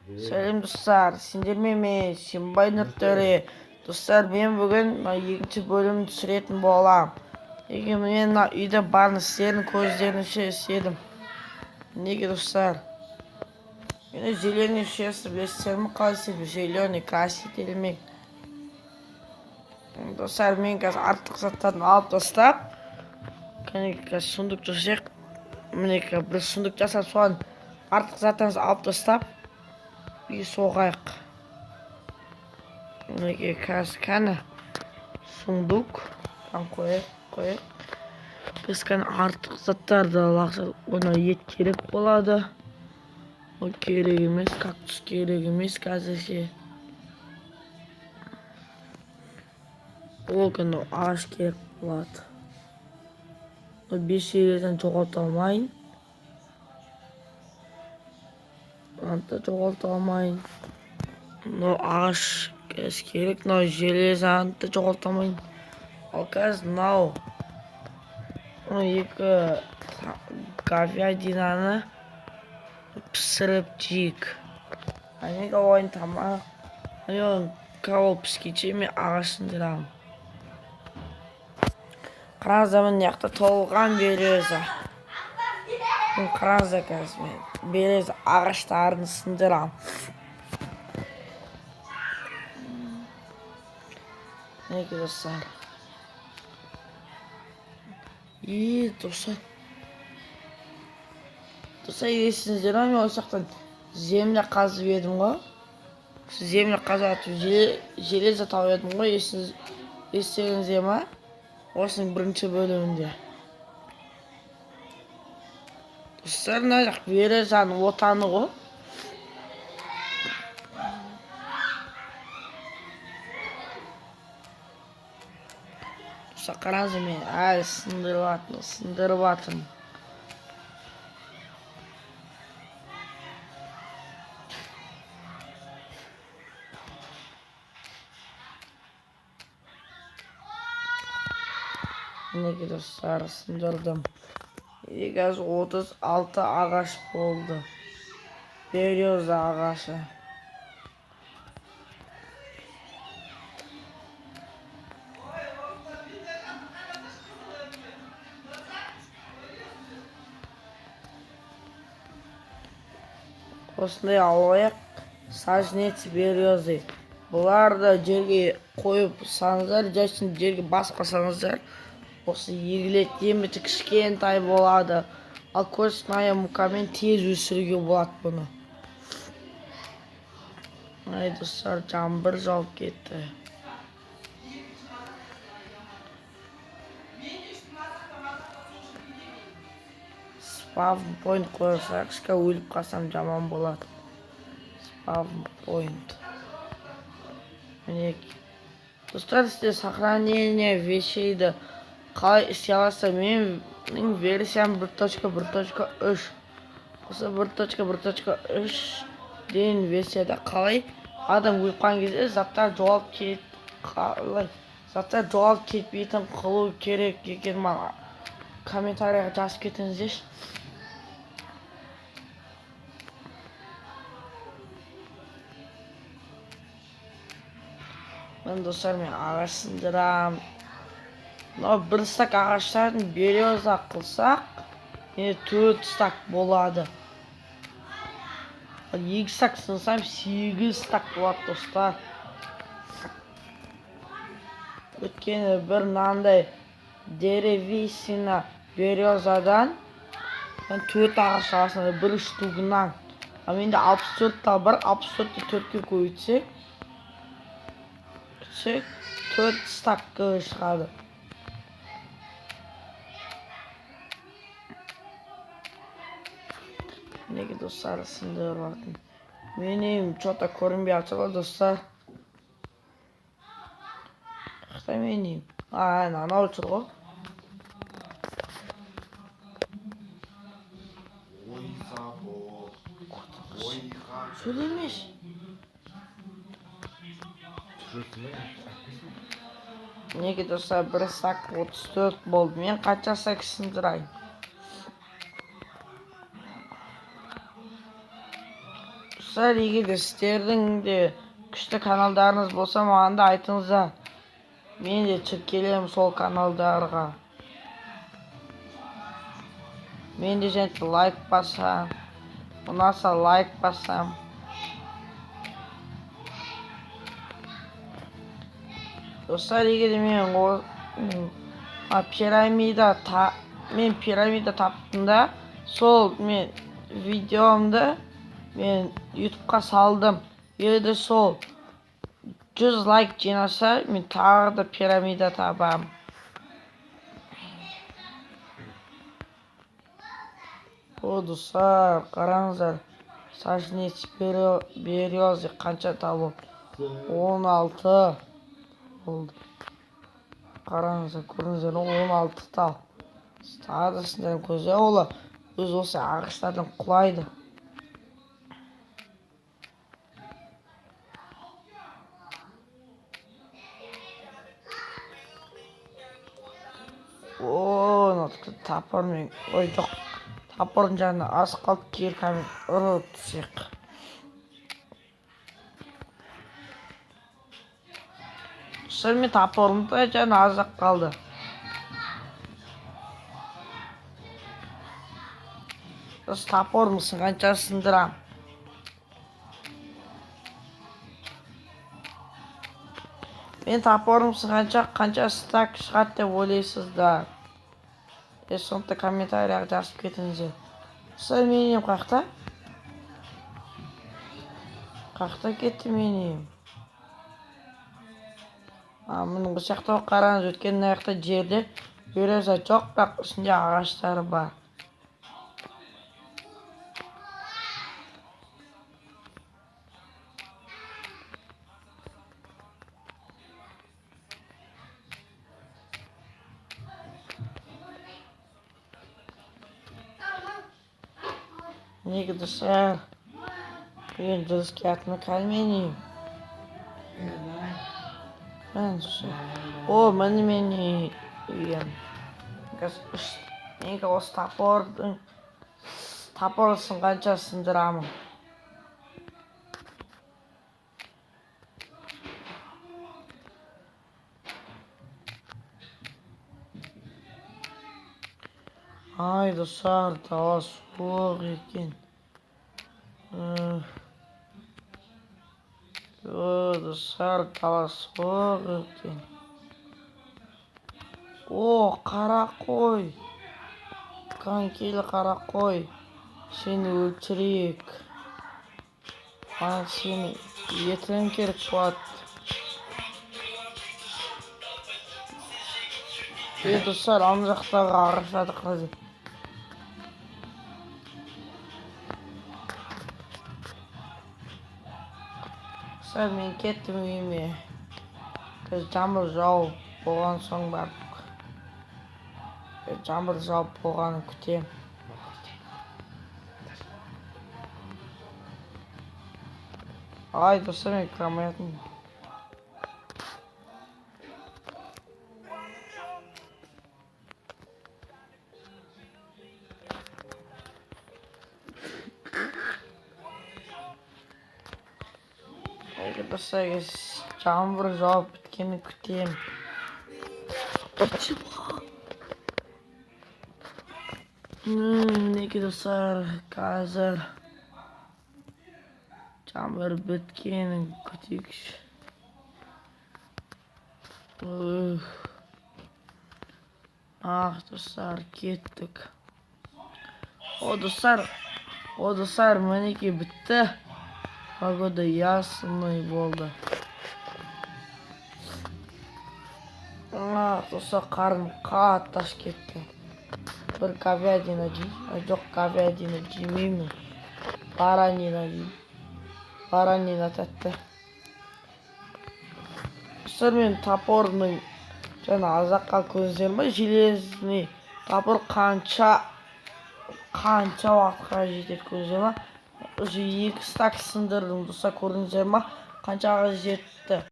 Сәлем достар, сендермен мен Сенбай Нұртөре. Достар, мен бүгін мына екінші бөлімін түсіретін боламын. Егер мен мына үйде барын сіздердің көздерінше істедім. Неге достар? Мені зеленый шерсті білесіздер ме, қалай істедім? Зеленый красить етілмек. Достар, мен қазір артық заттарын алып тастап, кәне қазір сундук жасайық. Мінекей бір сундук жасап, соған артық заттарымызды алып тастап, үй соғайық. Мінекей қазір кәні сундук қояйық, қояйық. Біз кәні артық заттарды лақсақ, оны ет керек болады. Ол керек емес, кактус керек емес қазірше. Ол күні ағаш керек болады. Ол 5 жерден жоғалта алмайын. Аны жоғалта алмайын. Мынау ағаш қазір керек, мынау железаны да жоғалта алмайын. Ал қазір мынау екі говядинаны пісіріп жейік. Әнеки ойын тамақ. Ол піскенше мен ағаш сындырамын. Қараңыздар, мына жақта толған береза. Қараңыздар, қазір мен береза ағаштарын сындырамын. Мінекей достар. И достар. Достар, есіңізде ме, мен осы жақтан земля қазып едім ғой. Земля қазып железо тауып едім ғой, есіңізде ме? Осының бірінші бөлімінде. Достар, мына жақ березаның отаны ғой. Достар, қараңыздар, мен әлі сындырып жатырмын. Мінекей достар, сындырдым. Қазір 36 ағаш болды. Береза ағашы. Осындай алайық саженец березы. Бұларды жерге қойып салсаңыздар, жайсын жерге басып қалсаңыздар, осы егіледі, еметі кішкентай болады. Ал костная мукамен тез өсіруге болады бұны. Ай достар, жаңбыр жауып кетті. Спавн пойнт қойсақ, кішкене өліп қалсам жаман болады. Спавн пойнт. Мінекей. Достар, сізде сохранение вещейді қалай істей аласыздар? Менің версиям 1.1.3. Осы 1.1.3 деген версияда қалай адам өліп қалған кезде заттар жоғалып кет, қалай заттар жоғалып кетпейтін қылу керек екен, маған комментарияға жазып кетіңіздерші. Міне достар, мен ағаш сындырамын. Мынау бір стак ағаштарын береза қылсақ, міне 4 стак болады. Ал 2 стак сынсам, 8 стак болады достар. Өйткені бір мынандай деревесина березадан 4 ағаш аласың, бір штугынан. Ал менде 64 тал бар, 64-ті 4-ке көбейтсек, 4 стак шығады. Неге достар сындырып жатырмын? Менің чё-то көрінбей жатыр ғой достар. Қайда менің? А, анау тұр ғой. Сөйлемеш. Неге достар бір стак 34 болды. Мен қанша стак сындырайын? Достар, егер де сіздердің де күшті каналдарыңыз болса, маған да айтыңыздар. Мен де тіркелемін сол каналдарға. Мен де және лайк басам. Ұнаса лайк басам. Достар, егер де мен пирамида мен пирамида таптым да, сол мен видеомды мен ютубқа салдым. Егер де сол 100 лайк жинаса, мен тағы да пирамида табам. О, достар, қараңыздар. Саженец березы қанша табылды? 16 болды. Қараңыздар, көрдіңіздер ме? 16 тал. Тағы да сендердің көзі олар өз осы ағаштардан құлайды. О, мына топормен, ой, жоқ, топордың жанына аз қалды, киркамен ұрып түсейік. Достар, мен топорым да жаны аз-ақ қалды. Осы топорым сынғанша сындырам. Мен топорым сынғанша қанша стак шығады деп ойлайсыздар? Сондықтан комментарияға жазып кетіңіздер. Достар, менің үйім қаяқта? Қаяқта кетті менің үйім? Міне бұл жақта қараңыз, өйткені мына жақта жерде береза жоқ, бірақ үстінде ағаштары бар. Неге, достар? Мен дұрыс келатырмын қазір менің үйім. О, міне менің үйім. Неге осы топор сынғанша сындырамын. Ай, достар, дала суық екен. О, достар, дала суық екен. О, қара қой. Кән кел, қара қой. Сені өлтірейік. Маған сені етің керек болады. Ей, достар, ана жақтағы ағаштарды қараңыз. Достар, мен кеттім үйіме. Қазір жаңбыр жауып болған соң барып, жаңбыр жауып болғанын күтемін. Ай, достар, мен кіре алмай жатырмын. Достар, жаңбыр жауып біткенін күтемін. Мінекей, достар, қазір жаңбыр біткенін күтейікші. Ах, достар, кеттік. О, достар, о, достар, мінекей бітті. Погода ясный болды. Ах, достар, қарным қатты аш кетті. Бір говядина жеймін. Ай, жоқ, говядина жемеймін. Баранина жеймін. Баранина тәтті. Достар, мен топорның жаңа азаққа көздер ме? Железный топор қанша уақытқа жетеді көздер ме? Уже 2 стак сындырдым, достар, көрдіңіздер ма? Қаншаға жетті?